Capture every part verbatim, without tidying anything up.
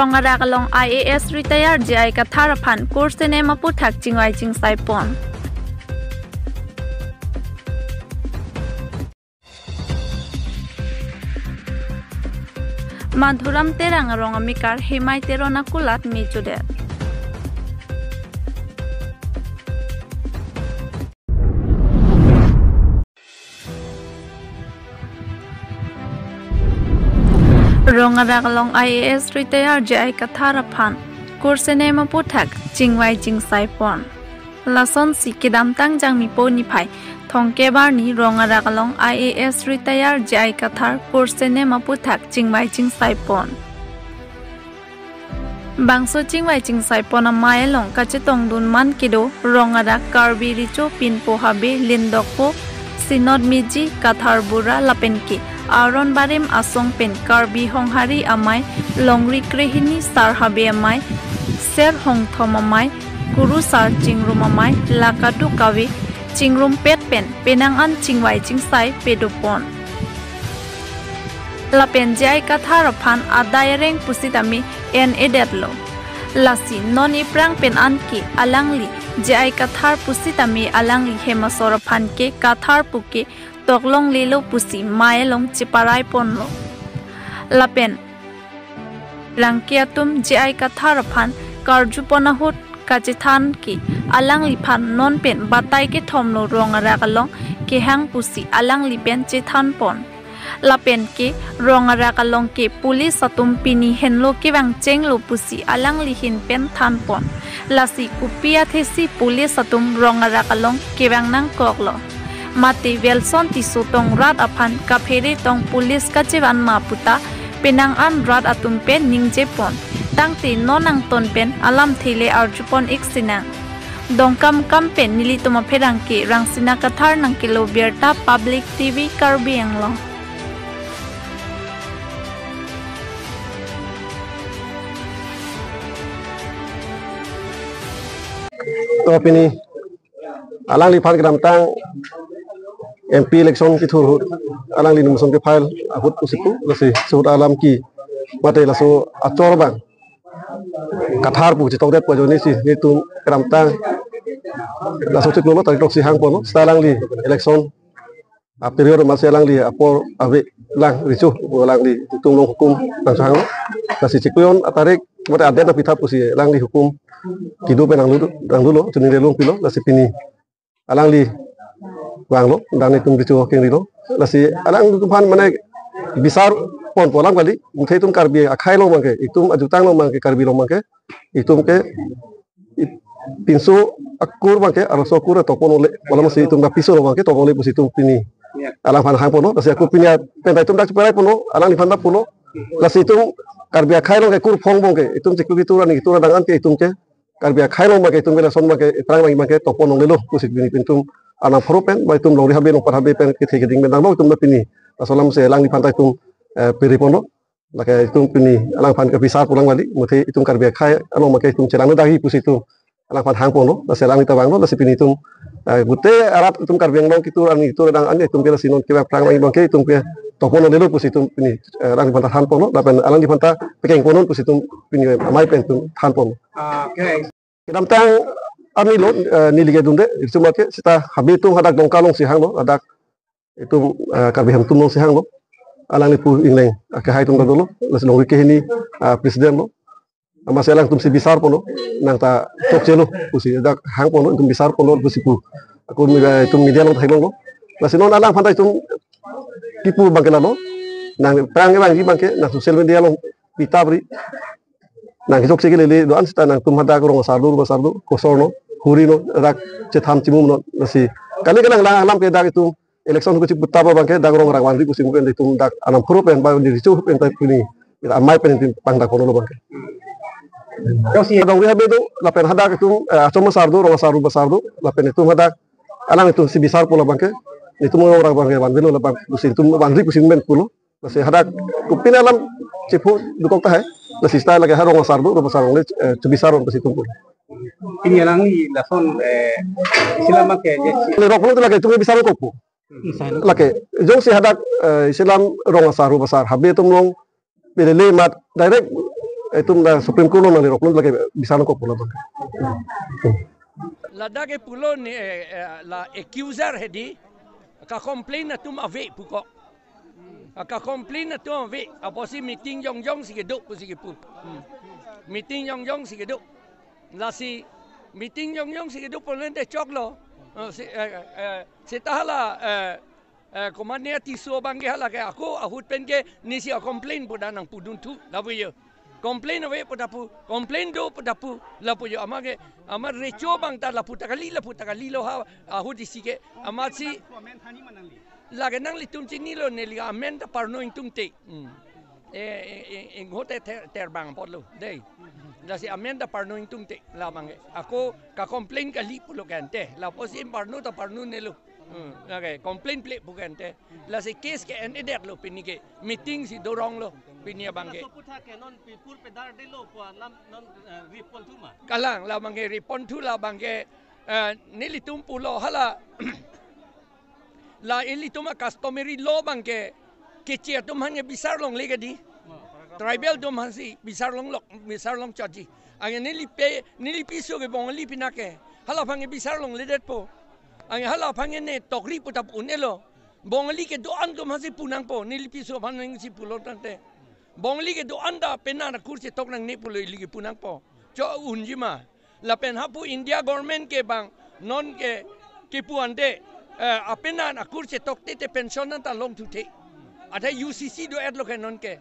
Rongarak along I A S retire J I Kathar aphan kursenem aputhak chingvai chingsai pon. Madhuram Terang arong amekar Hemai Teron akulat mejodet. Rongarak along I A S retire J I Kathar aphan kursenem aputhak chingvai chingsai pon. Lasonsi kedamtang Jangmipo niphai thongkep arni Rongarak along I A S retire J I Kathar kursenem aputhak chingvai chingsai pon. Bangso chingvai chingsai pon amei along kachetongdun man kedo Rongarak Karbi Recho Pinpo Habe Lindokpo Sinot Meji Kathar Bura lapen ke aron barim asong pen Karbi Honghari amei Longri Krehini Sar Habe amei Ser Hongthom amei Kurusar Chingrum amei la kadokave chingrumpet pen penang an chingvai chingsai pedopon. Lapen J I Kathar aphan adai areng pusitame en-edetlo. Lasi non iphrang pen anke alangli J I Kathar pusitame alangli hem asor aphan ke Kathar puke toklonglelo pusi mei along cheparai ponlo. Lapen pherangke atum J I Kathar aphan karjupon ahut kachethan ke alangliphan non pen batai kethomlo Rongarak along kehang pusi alangli pen chethan pon. Lapen ke Rongarak along ke police atum pini henlo kevang chenglo pusi alangli ahin pen than pon. Lasi kopi athesi police atum Rongarak along kevang nangkoklo. Mate Welson Tisso tong rat aphan kaphere tong police kachevan ma puta penang an rat atum pen ningje pon. Tangte non angton pen alamthe le arjupon ik sinang. Dongkamkam pen nelitum apherangke Rangsina Kathar nangkelo birta Public T V Karbi Anglong. To pini alangliphan kedamtang M P election kethur ahut alangli nomination ke-file ahut pusi pu, lasi suhut alam ke mate laso achor abang Kathar pu chetongdet pu ajoinesi nelitum kedamtang laso chiklo tarik throksi hang ponlo, seta alangli election a-period amatsi alangli apor ave lang recho pu alangli itum along hukum nangchehanglo. Lasi chiklo jon atarik mate adet nangpitha pusi alangli hukum kedo pen nanglu, nanglulo, chuning relung pilo, lasi pini alangli vanglo, dang nelitum recho kengrilo. Lasi alanglitum aphan mane bisar ponpo alam kali, muthe itum Karbi akhei along abangke, itum ajutang along abangke, Karbi along abangke, itum ke i-, pinso akur abangke, arloso akur topon ole, alamsi itum kapiso along abangke topon ole pusi itum pini alangphan hang ponlo, lasi ako pini pen ta itum dak cheparai ponlo, alangliphan ta pulo, lasi itum Karbi akhei along ke kur phong abangke, itum chiklo ketur arni ketur adang an ke itum ke Karbi akhei along abangke itum ke lason abangke, itrang abangke, abangke topon longlelo pusi pini itum arnam pharo pen, ba itum Longri Habe, Longpat Habe pen kethe keding pen tanglo itum ta pini. Laso alamsi alangliphan ta itum, eh, piri ponlo. Lake itum pini alangphan kabisar pu alam kali, muthe itum Karbi akhei along abangke itum chelang nangdakji pusi itum alangphan hang ponlo, lasi alangli ta vanglo, lasi pini itum, eh, gute arat itum Karbi Anglong ketur arni ketur adang an itum ke lasi non ke aphrang abang abangke itum ke topon longlelo pusi itum pini, eh, alangliphan ta than ponlo, lapen alangliphan ta pekeng ponnon pusi itum pini amei pen itum than ponlo. Okay. Kedamtang arni lo, eh, neli ke dunde, itum ke seta Habe atum hadak Dongka alongsi hanglo, hadak itum, eh, Karbi Hemtum alongsi hanglo. Alangli pu ingleng, eh, kehai atum ta dolo, lasi Longri Krehini, eh, president lo. Amatsi alangtum si bisar ponlo, nang ta chokchelo pusi dak hang ponlo, itum bisar ponlo pusi pu. Ako media, itum media along ta theklonglo. Lasi non alangphan ta itum kipu abangke lalo, nang pherangke abangke, abangke nang social media along pitap ri, nang kechokche kelele do-an seta nangtum hadak rong asar do, rubak asar do, kosor no, huri no, dak chethan chimum no, lasi kali kalang lang alam ke dak itum election hukuchi puta abangke dak Rongarak vangri pusi pen itum dak arnam pharo pen ba di recho pen ta pini amei pen itum pangdak ponlo abangke. Longri Habe do, lapen hadak itum, eh, achom asar do, rong asar, rubak asar do, lapen itum hadak alanglitum si bisar ponlo abangke, itum Rongarak abangke vanvelo labang, pusi itum vangri pusi pen pulo. Lasi hadak kopine alam chepho dokok tahai. Lasi seta lake ha rong asar do, rubak asar along le, eh, chebisar pusi itum pulo. Pini alangli lason, eh, isi alam abangke, je si- Le rok pulo tu lake itum bisar kokpo. Lake, jongsi hadak, eh, isi alam rong asar, rubak asar, Habe atum along pelele amat direct Itum la Supreme Court lo nangli rok lo lake bisa nangkok pulo bang. Ladak ke pulo ni, eh, eh, la accuser hedi, ka complain atum ave puko. Ka complain atum ave, apotsi meeting jongjong si kedo pusi kepu. Hmm. Meeting jongjong si kedo. Lasi meeting jongjong si kedo pulote choklo. Oh, si, eh, eh, seta hala, eh, eh, komatne Tisso abangke hala ke ako ahut pen ke nesi a complain pu dak nangpudun thu lapu yo. Complain ave pu dak pu, complain do pu dak pu lapu yo. Amat ke, amat recho abang ta lapu ta kali, lapu ta kali lo ha, ahut isi ke. Amatsi Comment hani ma nangli? Lake nanglitum chinilo, neli amen ta parno ingtungte. Hmm. Eh, eh, eh, inghote ter, terbang apotlo dei. Lasi amen ta parno ingtungte labangke. Ako ka complain kali pulo kente. Lapusi parno ta parno nelo. Hmm, okay, complain ple pu kente. Lasi case ke endedetlo pini ke. Meeting si doronglo pini abangke. Laso aputhak ke non pipur pedar delo pu alam non, eh, report thu ma? Kalang labangke report thu labangke, eh, nelitum pulo hala la ilitum a customary law abangke, Keche atum aphan ke bisar longle kedi. Tribal atum aphansi bisar longlok, bisar longchotji. Anke neli pe, neli piso ke Bongali pinak ke. Hala aphan ke bisar longledetpo. Anke hala aphan ke ne tokri pu ta un-elo. Bongali kedo-an atum aphansi pu nangpo, neli piso aphan nangsi pulo tangte. Bongali kedo-an ta penang akur chetok nangne pulo ili ke pu nangpo. Cho unji ma. Lapen hapu India government ke bang non ke kepu ante, eh, apenang akur chetok te te pension nangta longthu the. Athe U C C do-etlo ke non ke.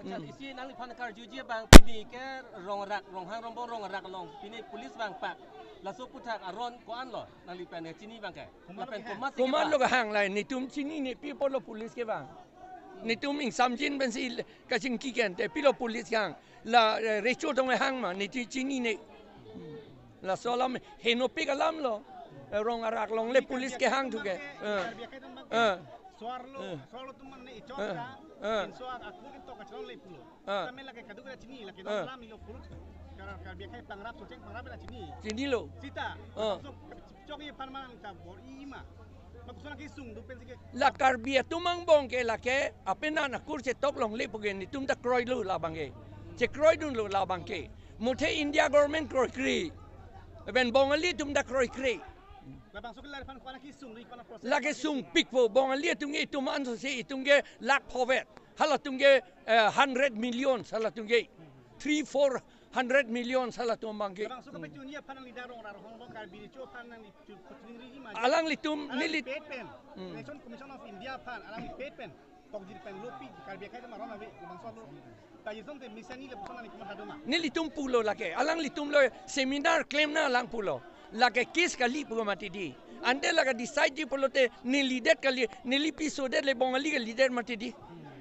Accha, Hmm. isi nangliphan karjuji bang pini ke Rongrak, Ronghang Rongbong Rongrak along pini police bang pak. Laso aputhak aron ko-anlo nangliphan chini bangke. Lapen komat si komatlo kepahang. Kehang lai, netum chinine pi apotlo police ke bang. Netum ingsamjin pensi kachingki kente, pilo police kehang. La, eh, recho tong hang ma, netum chinine. Laso alam henopik alamlo. Eh, Rongrak along le police kehang thu ke. Eh. Eh. Suarlo, Eh. suarlo atum mane ichot Eh. ka, Eh. inso ak-, akur ketok kachalongle pulo. Eh. Tame lake kaduk la chini, lake Eh. non lam ilo purut. Kar-, Karbi akhei pangrap, Socheng pangrap la chini. Chinilo. Sita, Eh. so, chok ye pan man ka bor-i ma. Ma koson kesung do pensi ke. La Karbi atum angbong ke lake apenang akur chetok longle pu ke netum ta kroilo labangke. Chekroidunlo labangke. Muthe India government kroikre. Lapen Bongali atum ta kroikre. Labangso ke lariphan ko-an kesung do, ko-an process. Lake sungpikpo, Bongali atum ke itum anso si itum ke lakh phovet. Halatum ke, eh, hundred million halatum ke. Three, four hundred million halatum abangke. Labangso ke Hmm. pachunji aphan nangli dak Rongrak Ronghang Rongbong Karbi recho aphan nangli chu-, pachunji ma. Alanglitum Alangli neli pet pen. Hmm. Election Commission of India aphan, alangli pet pen. Tokjir pen lopi, Karbi akhei atum aron ave, labangso lo. Tajisong te misani le puson nangli komat hado ma. Nelitum pulo lake, alanglitumlo seminar klemnang alang pulo. Lake case kali pu mati di. Ante lake decideji pulote nelidet kali, neli pisodet le Bongali kalidet mati di.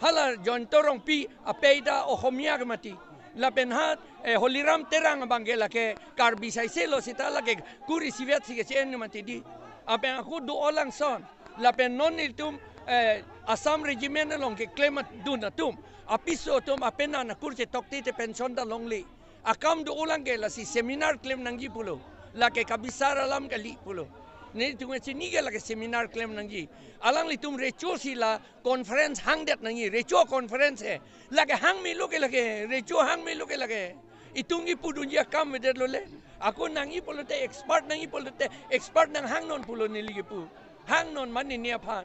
Hala Jayanta Rongpi apei ta Ohomia ke mati. Lapen ha, eh, Holiram Terang abangke lake Karbi saiselo sita lake kur isivet si ke chen mati di. Lapen ako do-o langson. Lapen non nelitum, eh, Assam Regiment along keklem dun atum. Apiso atum apenang akur chetok te te pension ta longle. Akam do-o lang ke lasi seminar klem nangji pulo. Lake kabisar alam kali pulo. Netum chini ke lake seminar klem nangji. Alanglitum recho si la conference hangdet nangji. Recho conference he. Lake hang melo ke lake. Recho hang melo ke lake. Itum kepudunji akam avedetlo le. Ako nangji pulote expert nangji pulote expert nanghang non pulo neli kepu. Hang non mane ne aphan.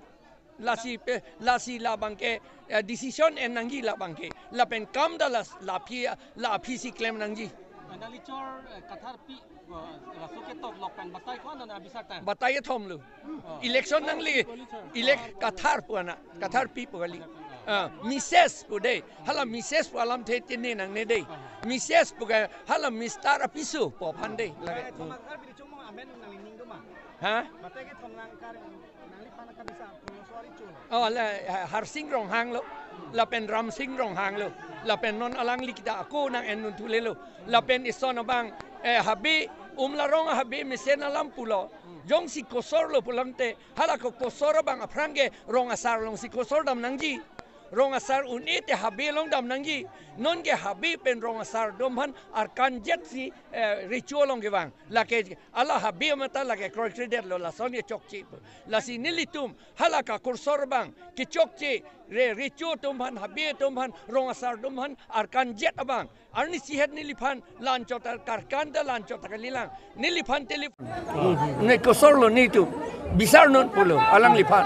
Lasi pe, lasi labangke, eh, decision en nangji labangke. Lapen kam ta las, la aphi, la aphi si klem nangji. Nangli chor, eh, Kathar pi, eh, laso ketok lok pen batai ko-an nang abisar ta? Batai kethom lo. Oh. Election nangli, Police, sir. Elect Kathar pu ana, Kathar pi pu kali. Ah, Missus pu dei. Hala Missus pu alamthe chini nangne dei. Missus pu ke hala Mister apiso pu aphan dei. Lake. Eh, Thomas, Karbi recho mo amen nangli ning do ma? Ha? Batai kethom nang kar Nangliphan kabisa, pulo suari chun. Oh, la, ha-, Harsing Ronghang lo, lapen Ramsing Ronghang lo, lapen non alangli kita ako nang en nun thule lo, lapen ison abang, eh, habe, Umlarong habe mesen alam pulo, jongsi kosor lo pulote, hala ko kosor abang aphrang ke Rong Asar alongsi kosor dam nangji. Rong Asar un-e te habe along dam nangji. Non ke habe pen Rong Asar atum aphan arkan jet si, eh, recho along kevang. Lake ala habe amat ta lake kroikredetlo lason kechokche. Lasi nelitum hala ka kosor abang kechokche, re, recho atum aphan, habe atum aphan, rong asar atum aphan arkan jet abang. Arni sihet neliphan la-anchot ta karkan ta la-anchot ta kalilang. Neliphan telip. Ne kosor lo netum. Bisar non pulo alangliphan.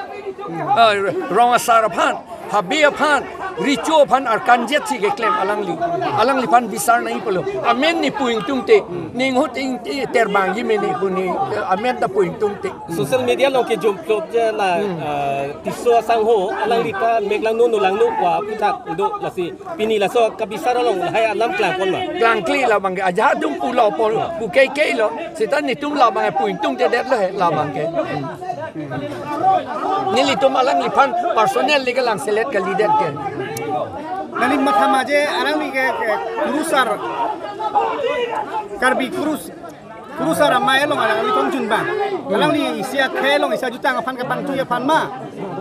Ah, rong asar aphan, habe aphan, recho aphan arkan jet si keklem alangli. Alangliphan bisar nangji pulo. Amen ne pu ingtungte. Ning hut ing te terbang ji me ne pu ne. Amen ta pu ingtungte. Social media along kejom plot je la, ah, Tisso asangho, alangli ta mek langno, no langno pu aphuthak do, lasi pini laso kabisar along lahai alam klangpon ma? Klangkle labang ke, ajahak atum pulo pon, pu keikei lo, seta netum labang ke pu ingtungtedet lo he labang ke. Nelitum alangliphan personal le kelang selet kalidet ke. Nangli matha ma je alangli ke, ke kurusar, Karbi kurus, kurusar amei along alangli kongchun bang. Alangli isi akhei along isi ajutang aphan kepangtui aphan ma.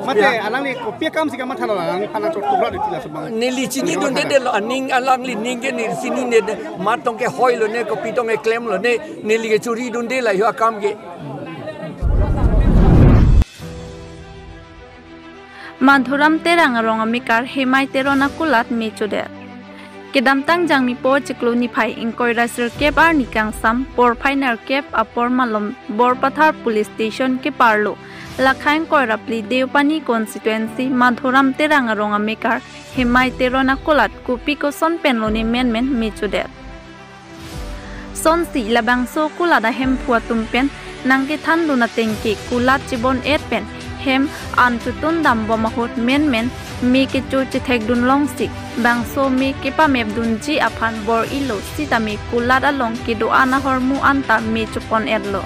Mate alangli kopi akam si kamathalo, alangliphan achot tukra di tila subang. Neli chinidundedet lo, aning alangli ning ke neli chinine, mat tong kehoi lo ne, kopi tong keklem lo ne, neli ke churidunde lahai akam ke. Madhuram Terang arong amekar Hemai Teron akulat me chodet. Kedamtang Jangmi po chiklo niphai ingkoi ra sirkep arni kangsam porphai nerkep apor malom Borpathar Police Station keparlo, lakha ingkoi ra phli Deopani constituency Madhuram Terang arong amekar Hemai Teron akulat kopi koson pen lone menmen me chodet. Sonsi labangso kulat ahemphu atum pen nangkethandun ateng ke kulat chibon-et pen hem an chotun dambom ahut menmen me kecho chethekdun longsi bangso me kepamepdunji aphan bor-ilo sitame kulat along kedo-an ahormu anta me chopon-etlo.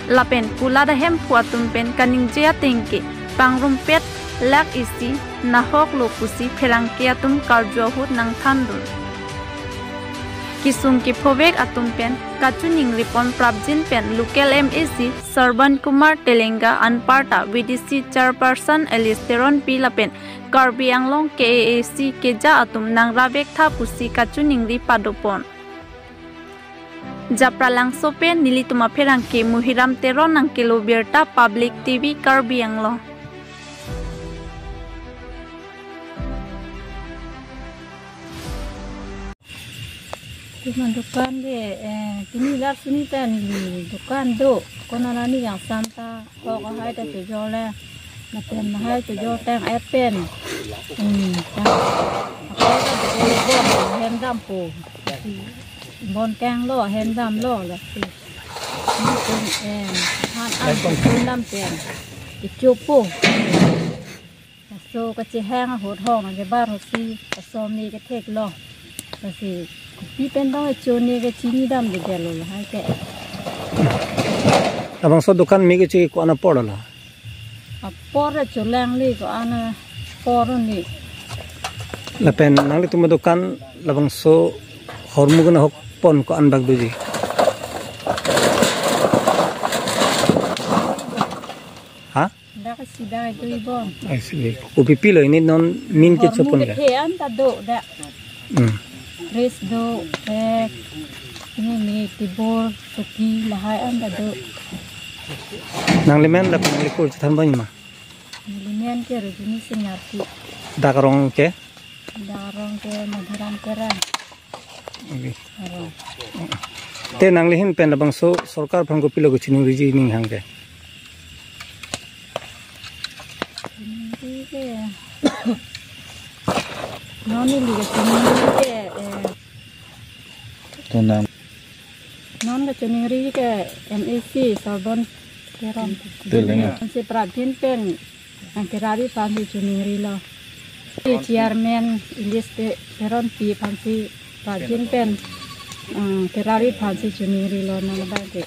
Lapen kulat ahemphu atum pen kaningje ateng ke pangrumpet lakh isi nahok lo pusi pherangke atum karju ahut nangthandun. Kesung kephovek atum pen kachiningripon prapjin pen local M A C Sarban Kumar Telenga anparta V D C Chairperson Alice Teronpi lapen Karbi Anglong K A A C keja atum nangrap-ik tha pusi kachiningri padopon. Japralangso pen nelitum apherangke Muhiram Teron nangkelo birta Public T V Karbi Anglong. Dukan, dukan de, eh, pini lar sini ta neli dukan do, konat arni kangsam ta. Kok ahai ta chojor le, lapen ahai chojor tang-et pen. Hmm, ta. Ako ta chojor le bon, hem dampo. Bon kanglo, hem damlo, lasi. Ini pen, em, han an, bon dam pen. Kechopo. Laso kachehang ahut hong akebar ahut si, laso me kethek lo. Lasi, kopi pen dong echo ne kachinidamdedetlo lahai ke. Labangso dukan me kecho ko-an apor lo? Apor cholangli ko-an apor ni. Lapen nanglitum adukan labangso hormu kenahok pon ko-an bak doji? Ha? Dak si dak itu ibon. Ai, si. Kopi pilo ini non min ke hormu chopon ke ke? An ta do dak. Hmm. Dress do, bag, ini mi tibor, topi, lahai an ta do. Nanglimen dak nanglikur chethan bang ma? Nanglimen ke Rojini Singh Arki. Dak arong ke? Dak arong ke Madhuram Terang. Okay. Arong. Te nangli ahin pen labangso sorkar aphan kopilo kachiningriji ning hang ke? Chiningri ke. Non neli kachiningri ke, eh. Tenang. Non kachiningri ke M A C Sarban Teron. Telenga. Si prapjin pen nangkerari aphan si chiningrilo. Chairman Alice Te-, Teronpi aphan si prapjin pen, eh, kerari aphan si chiningrilo nang bang ke.